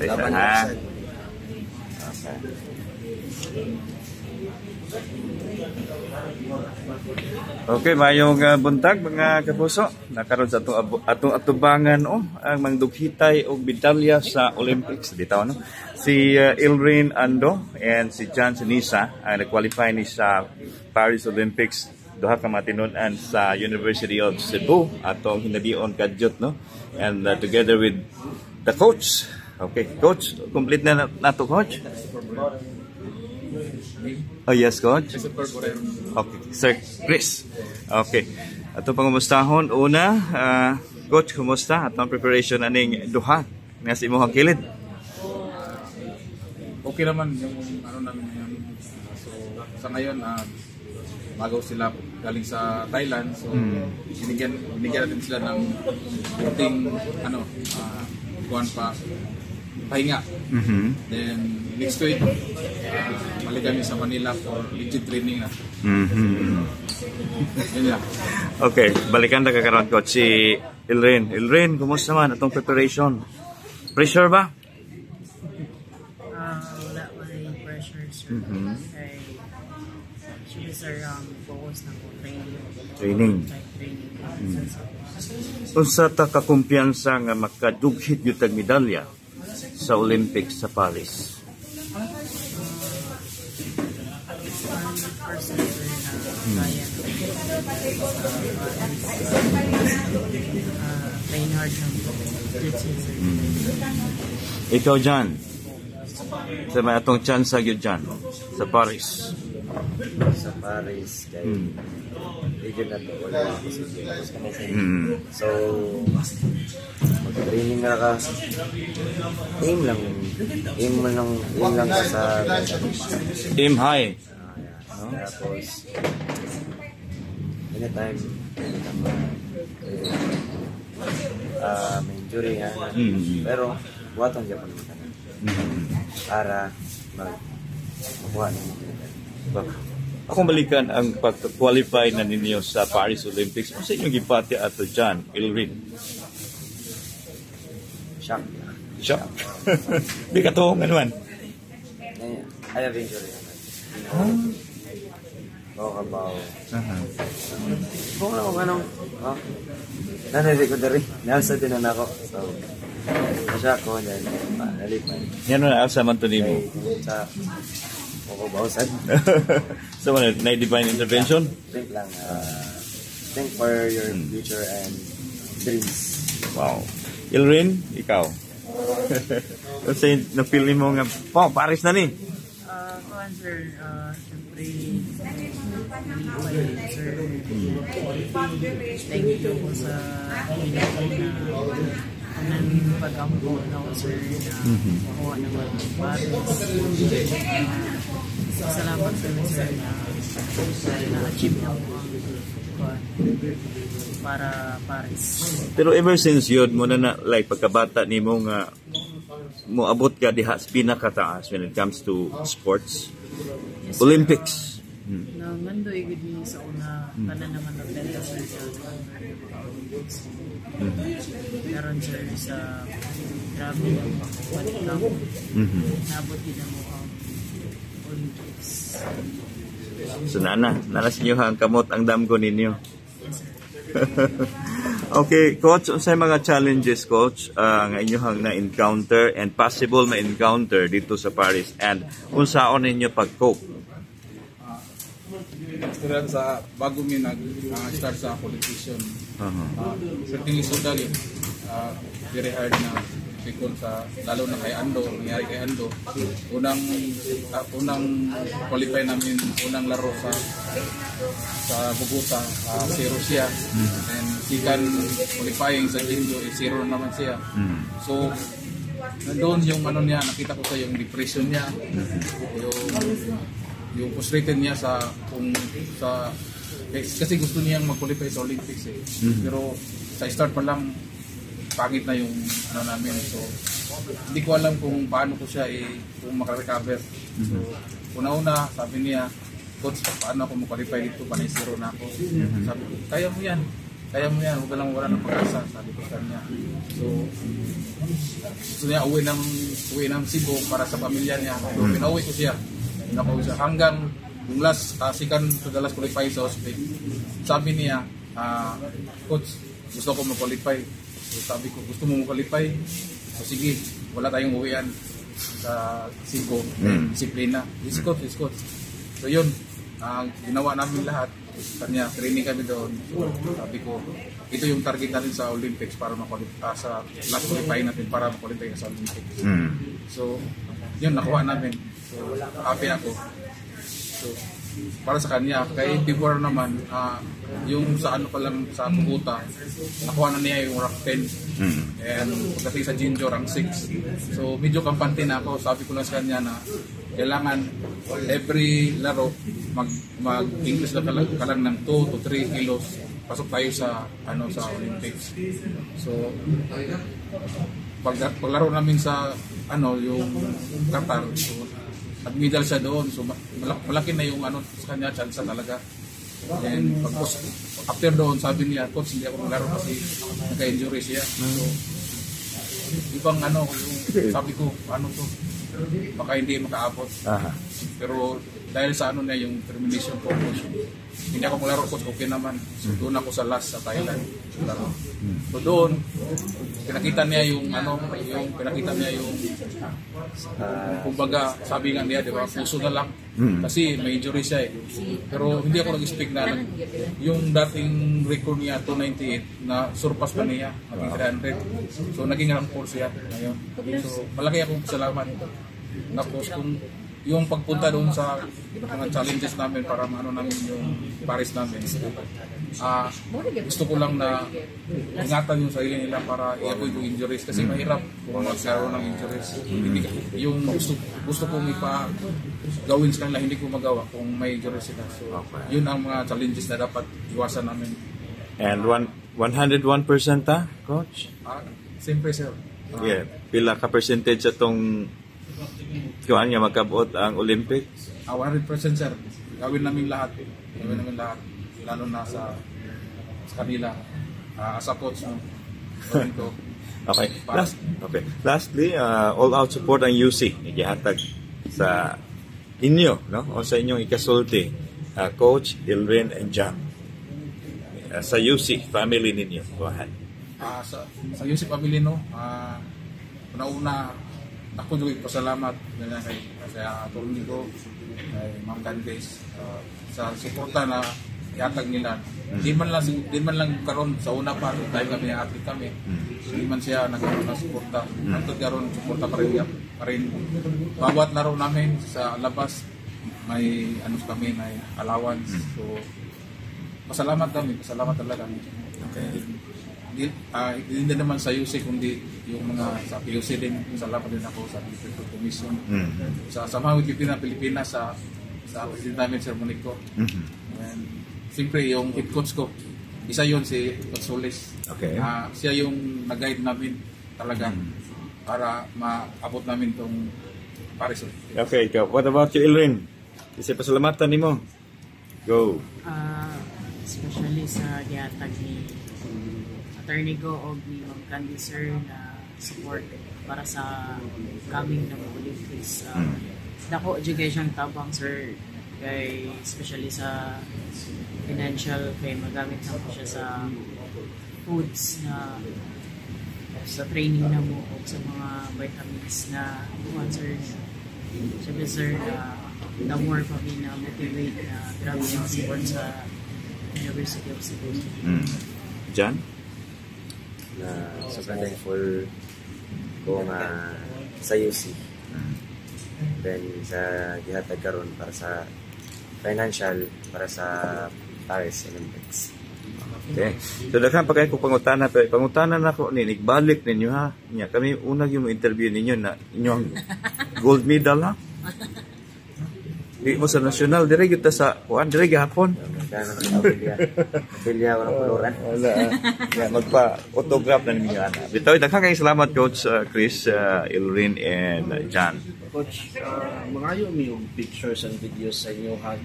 Laban Ha? lang. Okay. Okay, mayong buntag, mga kapuso. Nakaroon sa atong atong atubangan oh, ang mangdughitay og medalya sa Olympics bitaw, no. Si Ilrin Ando and si John Sinisa ang nag-qualify ni sa Paris Olympics, duha ka matinud-an sa University of Cebu, atong hinabion kadyot, no. And together with the coach. Okay, coach, complete na nato, coach. Oh yes, coach. Okay, Sir Chris. Okay. Ato pangumustahon una, coach, kumusta atong preparation aning duha nga sa imong kilid? Okay naman yung ano namin ngayon. So sa ngayon, bago sila galing sa Thailand, so binigyan binigyan natin sila ng kunting ano, kuwan pa, pahinga. Then next week, balik kami sa Manila for legit training na. Yun lang. Okay, balikan na kakaroon, coach, si Ilrin. Ilrin, kumusta man atong preparation? Pressure ba? Ah, wala may pressure, sir. Kay syempre, sir, focus na ko training. Training. Like training. Unsa ta ka kumpiyansa nga makadughit gyud tag medalya sa Olympics sa Paris? 100%, sir, na kaya na sa Paris. Train hard lang po. That's it, sir. Ikaw, John. Sa may atong chance gyud dyan sa Paris? Sa Paris, kay medyo na to, wala na posible. So, mag-training na ka. Aim lang. Aim mo lang, aim lang ka sa Aim high. Ah, yeah. Tapos, anytime, pwede ka may injury nga. Pero, buhaton gyapon mo tanan. Para makuha nimo medal. Akong balikan ang pag-qualify na ninyo sa Paris Olympics. Unsa inyong gipati ato dyan, Ilrin? Shock. Shock. Di ka to man. Eh, I have injury naman. Bawo ka bawo. Kung ako ganong, oh, nanay ko dari, nasa din na ako. So, nasya ko, then, nalipay. Yan na asa man to nimo. Kay, sa, ako bawsan. So ano, na divine intervention? Think lang, think for your future and dreams. Wow. Ilrin, ikaw. Unsa yung na-feel nimo nga, oh, Paris na ni? Kuan, sir, syempre, nalipay, sir. Thank you po sa Ginoo na anang pag-ampo na ako, sir, na makuha naman ang Paris. Salamat sir, sir, na na-achieve na ko ang kuan para Paris. Pero ever since yun, mo na like pagkabata nimo nga moabot ka diha sa pinakataas when it comes to sports, Yes, sir. Olympics. Na ngandoy gud mi sa una, tanan naman atleta, sir, sa Olympics. Karon, sir, sa grabe ang panikam. Naabot gid mo ang Olympics. So nana, nana sa inyo ang kamot ang damgo ninyo. Yes, sir. Okay, coach, unsay mga challenges, coach, nga inyohang na-encounter and possible ma-encounter dito sa Paris and unsaon ninyo pag-cope? After sa bago mi nag start sa qualification, certainly suda yun. Very hard na pikon sa lalo na kay Ando, nangyari kay Ando. Unang qualify namin, unang laro sa sa Bogota, zero siya. And second qualifying sa Jinjo, eh, zero na naman siya. So nandoon yung ano niya, nakita ko sa yung depression niya, yung frustrated niya sa kung sa kasi gusto niyang mag-qualify sa Olympics eh. Pero sa start pa lang, pangit na yung ano namin. So hindi ko alam kung paano ko siya eh, kung makarecover. So una-una sabi niya, "Coach, paano ako mag-qualify dito? Panay zero na ako." Sabi ko, "Kaya mo yan." Kaya mo yan, huwag ka lang wala ng pag-asa," sabi ko sa kanya. So, gusto niya uwi ng Cebu para sa pamilya niya. So, pinauwi ko siya. Pinauwi siya. Hanggang yung last, second to the last qualify sa Uzbek. Sabi niya, "Coach, gusto ko mag-qualify." So, sabi ko, "Gusto mo mag-qualify? So, sige, wala tayong uwian sa Cebu. Disiplina." "Yes, coach, yes, coach." So, yun, ang ginawa namin lahat. Kanya, training kami doon. So, sabi ko, ito yung target natin sa Olympics para ma-qualify, sa last qualifying natin para ma-qualify sa Olympics. So, yun, nakuha namin. So, happy ako. So, para sa kanya, kay before naman, yung sa ano pa lang sa Bogota, nakuha na niya yung rank 10. And pagdating sa junior, rank 6. So, medyo kampante na ako. Sabi ko lang sa kanya na kailangan every laro mag-increase lang ka lang ng 2 to 3 kilos, pasok tayo sa ano, sa Olympics. So paglaro namin sa ano, yung Qatar, so nag-medal siya doon. So malaki na yung ano sa kanya, chance talaga. And pag after doon, sabi niya, "Coach, hindi ako maglaro," kasi nagka-injury siya. So ibang ano, yung sabi ko, ano to, baka hindi makaabot. Pero dahil sa ano niya, yung determination ko, "Coach, hindi ako maglaro, coach, okay naman." So doon ako sa last sa Thailand. Laro. So doon, pinakita niya yung ano, yung pinakita niya yung kumbaga, sabi nga niya, di ba, puso na lang. Kasi may injury siya eh. Pero hindi ako nag-expect na yung dating record niya, 298, na surpass pa niya, naging 300. So naging rank 4 siya ngayon. So malaki akong pasalamat. Tapos kung yung pagpunta doon sa mga challenges namin para maano namin yung Paris namin. Gusto ko lang na ingatan yung sarili nila para i-avoid yung injuries kasi mahirap kung magkaroon ng injuries. Hindi, yung gusto kong ipa gawin sa kanila, hindi ko magawa kung may injuries sila. So, yun ang mga challenges na dapat iwasan namin. And 101% ha, coach? Siyempre, sir. Yeah. Pila ka percentage atong kuan nga magkabuot ang Olympics? 100%, sir. Gawin namin lahat. Gawin namin lahat. Lalo na sa kanila. As a coach, no? Gawin ko. Okay. Okay. Lastly, all out support ang UC gihatag sa inyo, no? O sa inyong ikasulti, Coach Ilrin and John. Sa UC family ninyo. Go ahead. Sa UC family, no, una-una, ako juga pasalamat na kay sa attorney ko, kay Ma'am Candice, sa suporta na ihatag nila. Di man lang karon, sa una pa time kami athlete kami. Di man siya nagkaroon ng suporta. Hangtod karon suporta pa rin. Bawat laro namin sa labas may ano kami, may allowance. So pasalamat kami, pasalamat talaga kami. Hindi naman sa UC kundi yung mga sa PUC din, salamat din ako sa Philippine Commission. Sa Samahang Pilipinas Pilipinas sa president namin, Sir Monico. And siyempre yung head coach ko, isa yun si Coach Solis. Siya yung nag-guide namin talaga para maabot namin tong Paris Olympics. Okay, ikaw. What about you, Ilrin? Kasi pasalamatan nimo. Go. Especially sa gihatag ni Attorney Go og ni Ma'am Candy sir na support para sa coming na Olympics. Dako jud kay siyang tabang, sir, kay especially sa financial, kay magamit na po siya sa foods na sa training na mo o sa mga vitamins na kuan, sir. Siyempre, sir, na the more pa mi na motivate na grabe ang support sa University of Cebu. John? Na sobrang thankful ko nga sa UC. Then sa gihatag karon para sa financial para sa Paris Olympics. Okay. So daghan pa kay ko pangutana, pero pangutana na ko ni nagbalik ninyo ha. Nya kami unag yung interview ninyo na inyong gold medal ha. Di mo sa national dire gyud ta sa kuan dire gihapon. Gano'n sa Abelia. Abelia, walang kuluran. Wala. Ya, magpa-autograph na ninyo ana. Bitaw, daghan kayong salamat, Coach Chris, Ilrin and John. Coach, mangayo mi og pictures and videos sa inyo ha.